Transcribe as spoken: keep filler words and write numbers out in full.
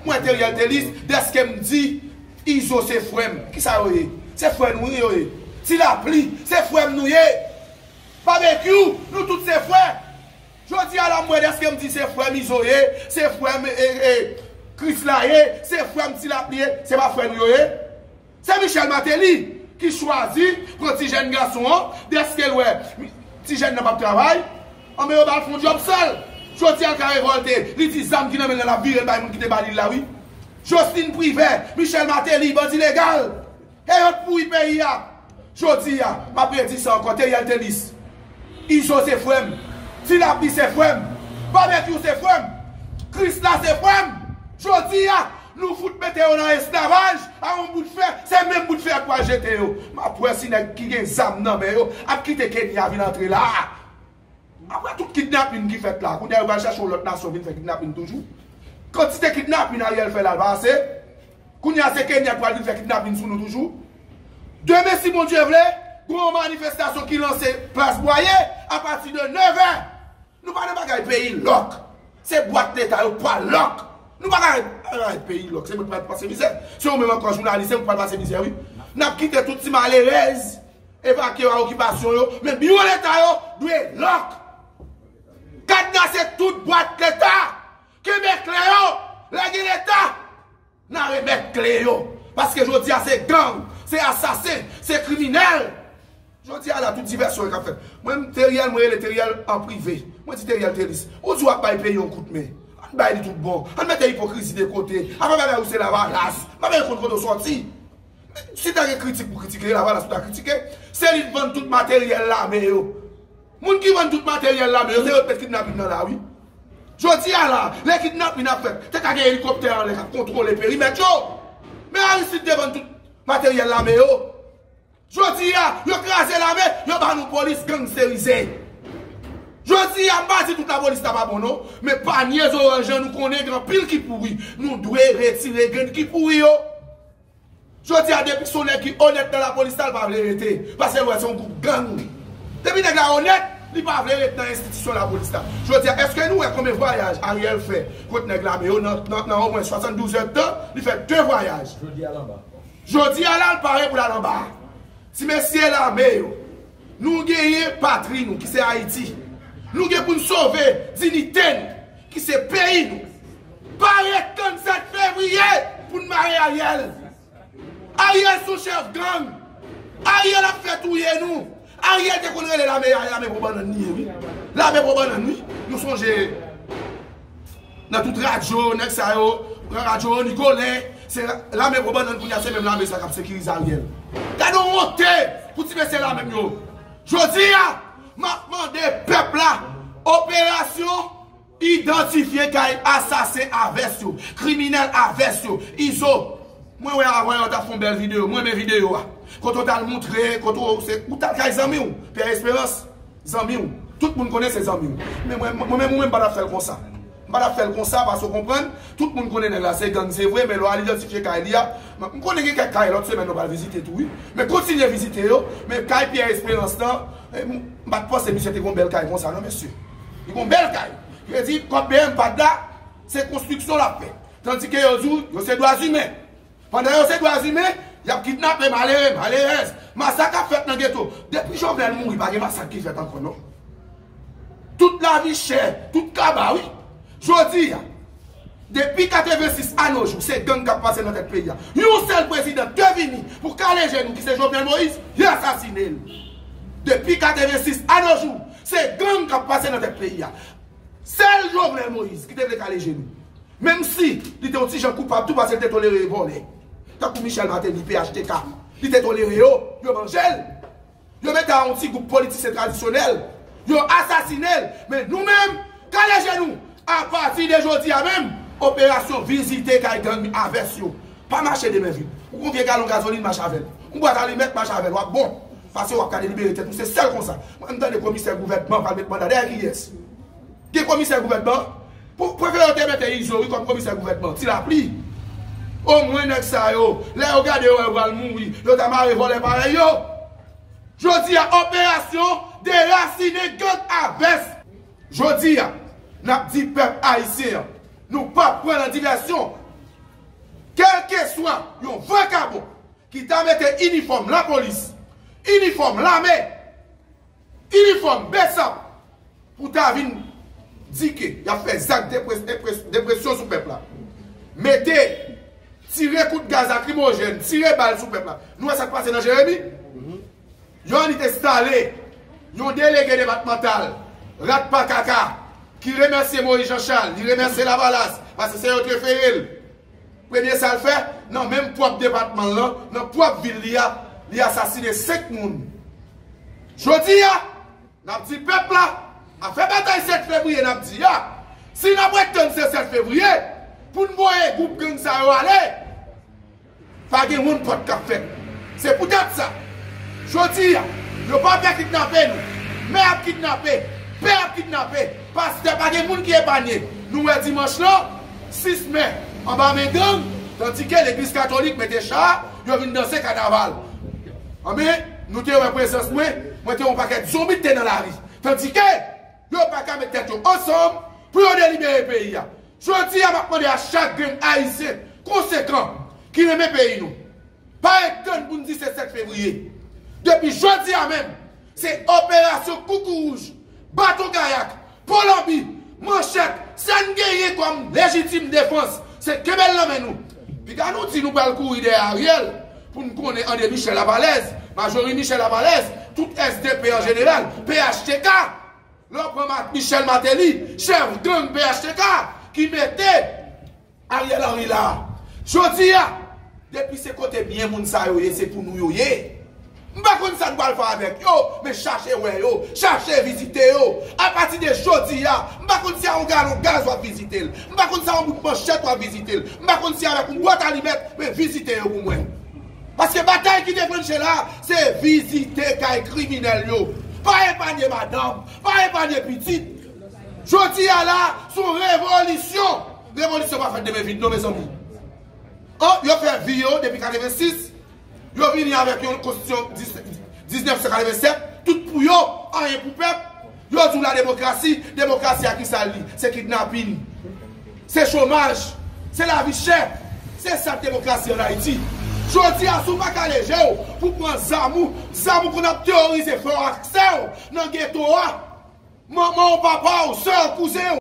Mwen, Theriel Thelus, dèske m di Izo se frè m. Kisa yo ye? Se frè nou yo ye. Ti Lapli, se frè m nou ye. Babekyou, nou tout se frè. Jodi a la, m wè dèske m di se frè m Izo ye, se frè m e, e, Krisla ye, se frè m Ti Lapli ye, se pa frè nou yo ye? Se Michel Martelly ki chwazi pran ti jèn gason an, dèske l wè ti jèn nan p ap travay, anben yo ba l fè yon djòb sal. Jodi a l ka revòlte, li di zam ki nan men l lan l ap vire l bay moun ki te ba li l la wi. Jocelyn Privert, Michel Martelly, bandi legal. E yo t pouri peyi a. Jodi a, m ap redi sa ankò, Theriel Thelus. Izo se frè m. Ti Lapli se frè m. Babekyou se frè m. Krisla se frè m. Jodi a, nou fout mete yo nan esklavaj a yon bout fè, se menm bout fè a k pral jete yo. M ap wè si nèg ki gen zam nan men yo ap kite Kenya vin antre la. Apre tout kidnapin ki fèt la, kounye a yo pral chache yon lòt nasyon vin fè kidnapin toujou. Kantite kidnapin Ariel fè la pa ase? Kounye a se Kenya k pral vin fè kidnapin sou nou toujou. Demen, si Bondye vle, gen yon manifestasyon ki lanse Plas Bwaye apati de nevè. Nou pa nan bagay peyi lòk. Se bwat leta yo k pral lòk. Nou pa ka ret, pa ka ret peyi lòk. Se mwen k pral pase mizè. Se ou menm ankò jounalis, se ou k pral pase mizè wi. N ap kite tout ti malerèz evakye a okipasyon yo, men biwo leta yo dwe lòk. Kadnase tout bwat leta. Kenbe kle yo. Lè gen leta, n a remèt kle yo. Paske jodi a se gang, se asasen, se kriminèl. Jodi a la, tout divèsyon yo k ap fèt. Mwen, Theriel, mwen rele Theriel an prive. Mwen di Theriel Thelus, ou di w ap bay peyi yon kout men. Ann bay li tout bon. Ann mete ipokrizi de kote. Apa bagay ou se Lavalas. M pa bezwen konn kote w sòti. Si ta gen kritik pou kritike, Lavalas ou ta kritike. Se li k vann tout materyèl lame yo. Moun ki vann tout materyèl lame yo, se yo k met kidnapin nan la wi. Jodi a la, lè kidnapin ap fèt, te ka gen elikoptè anlè k ap kontwole perimèt yo. Men Aristide te vann tout materyèl lame yo. Jodi a, yo kraze lame, yo ba nou polis gangsterize. Jodi a, m pa di tout lapolis la pa bon non, men panye zoranj lan nou konnen gen anpil ki pouri. Nou dwe retire grenn ki pouri yo. Jodi a, depi se yon nèg ki onèt nan lapolis la, l pa vle rete. Paske l wè se yon gwoup gang. Depi nèg la onèt, li pa vle ret nan enstitisyon lapolis la. Jodi a, èske nou wè konbyen vwayaj Ariel fè kot nèg lame yo nan, nan, nan omwen swasanndouz èdtan? Li fè de vwayaj. Jodi a l anba. Jodi a la, l pare pou l al anba. Ti mesye lame yo, nou genyen patri nou ki se Ayiti. Nou gen pou n sove diyite n ki se peyi nou. Pa ret tann sèt fevriye pou n mare Ariel. Ariel se yon chèf gang. Ariel ap fè touye nou. Ariel te konn rele lame a lame pran bannann li ye wi. Lame pran bannann wi. Nou sonje nan tout radyo, nèg sa yo, pran radyo, Nikolè, se lame pran bannann kounye a, se menm lame sa k ap sekirize Ariel. Gade yon wonte pou ti mesye lame m yo. Jodi a, m ap mande pèp la, operasyon idantifye kay asasen a vès yo, kriminèl a vès yo. Izo, mwen wè avan yè w t ap fè yon bèl videyo, mwen renmen videyo a. Kote w t al moutre, kote w se, ou t al kay zanmi w, Pierre Espérance. Zanmi w. Tout moun konnen se zanmi w. Men mwen, mwen menm ou menm m pa t ap fè l konsa. M pa t ap fè l konsa paske w konprann, tout moun konnen nèg la se gang, se vre, men lè w al idantifye kay li a, m konnen gen kèk kay lòt semèn nou pral vizite tou wi. Men kontinye vizite yo, men kay Pierre Espérance lan, eh, m m pa t panse misye te gen yon bèl kay konsa non mesye. Li gen yon bèl kay. Yo di kòb B M pa t la, se konstriksyon l ap fè. Tandike yo di w, yo se dwa imen. Pandan yo se dwa imen, y ap kidnape malere, malerèz. Masak ap fèt nan geto. Depi Jovenel mouri, pa gen masak ki fèt ankò non. Tout lavi chè, tout kaba wi. Jodi a, depi katrevensis a no jou, se gang k ap pase nan tèt peyi a. Yon sèl prezidan te vini pou kale je nou ki se Jovenel Moïse, yo asasine l. Depi katrevensis a no jou, se gang k ap pase nan tèt peyi a. Sèl Jovenel Moïse ki te vle kale je nou. Menm si li te yon ti jan koupab tou paske li te tolere vòlè. Tankou Michel Martelly, P H T K, li te tolere yo, yo manje l. Yo mete a yon ti gwoup politisyen tradisyonèl, yo asasine l. Men nou menm, kale je nou. Apati de jodi a menm, operasyon vizite kay gang a vès yo. Pa mache de men vid. Ou gon vye galon gazolin, mache avè l. Yon bwat alimèt, mache avè l. W ap bon. Paske w ap ka delibere tèt ou. Se sèl konsa. Mwen, m tande komisè gouvènman pral met manda dèyè kiyès? Gen komisè gouvènman? Pou, prefere yo te mete Izo, wi, kòm komisè gouvènman. Ti Lapli. Omwen nèg sa yo, lè yo gade yo wè yo pral mouri, yo ta mare vòlè parèy yo. Jodi a, operasyon derasinen gang a vès. Jodi a, n ap di pèp ayisyen an, nou p ap pran nan divèsyon. Keswa yon vakabon ki ta mete inifòm lapolis, inifòm lame, inifòm besap pou ta vin di ke y ap fè zak depres- depres- depresyon sou pèp la. Mete, tire kout gaz lakrimojèn, tire bal sou pèp la. Nou wè sa k pase nan Jeremi? Yohann te enstale yon delege depatmantal, rat pa kaka, ki remèsye Moïse Jean Charles, li remèsye Lavalas, paske se yo ki refere l. Premye sa l fè, nan menm pwòp depatman l lan, nan pwòp vil li a, li asasine senk moun. Jodi a, n ap di pèp la, afè batay sèt fevriye n ap di a, si n ap ret tann se sèt fevriye pou n voye gwoup gang sa yo ale, pa gen wonn pòt k ap fèt. Se poutèt sa, jodi a, yo pa pè kidnape nou. Mè ap kidnape, pè ap kidnape, pastè, pa gen moun ki epanye. Nou wè dimanch lan, sis mè anba men gang, tandike legliz katolik mete cha, yo vin danse kanaval. Anben, nou te wè prezans mwen, mwen te wè yon pakèt zonbi ki te nan lari. Tandike, yo pa ka met tèt yo ansanm pou yo delibere peyi a. Jodi a, m ap mande a chak grenn Ayisyen konsekan ki renmen peyi nou, pa ret tann pou n di se sèt fevriye. Depi jodi a menm, se operasyon koukouwouj, baton kayak, polanbi, manchèt, sa n genyen kòm lejitim defans, se kenbe l nan men nou. Piga nou di nou pral kouri dèyè Ariel pou n konnen André Michel ap alèz, Majorie Michel ap alèz, tout S D P an jeneral, P H T K. Lè w pran Mat- Michel Martelly, chèf gang P H T K, ki mete Ariel Henry la. Jodi a, depi se kote byen moun sa yo ye, se pou nou yo ye. M pa konn sa n pral fè avèk yo, men chache wè yo, chache vizite yo. Apati de jodi a, m pa konn si a yon galon gaz w ap vizite l. M pa konn si a yon bout manchèt w ap vizite l. M pa konn si avèk yon bwat alimèt, men vizite yo pou mwen. Paske batay ki deklanche la, se vizite kay kriminèl yo. Pa epanye madanm, pa epanye pitit. Jodi a la, se yon revolisyon. Revolisyon pa fèt de men vid non, mezanmi. An, yo fè vi yo depi katrevensis. Yo vini avèk yon konstitisyon dis- diznèf san katrevennsèt, tout pou yo, anyen pou pèp. Yo di w la demokrasi, demokrasi a kisa l li? Se kidnapin, se chomaj, se lavi chè. Se sa k demokrasi ann Ayiti. Jodi a, si w pa kale je w pou pran zam ou, zam ou konn ap teworize frè w ak sè w nan geto a, manman w, papa w, sè w, kouzen w.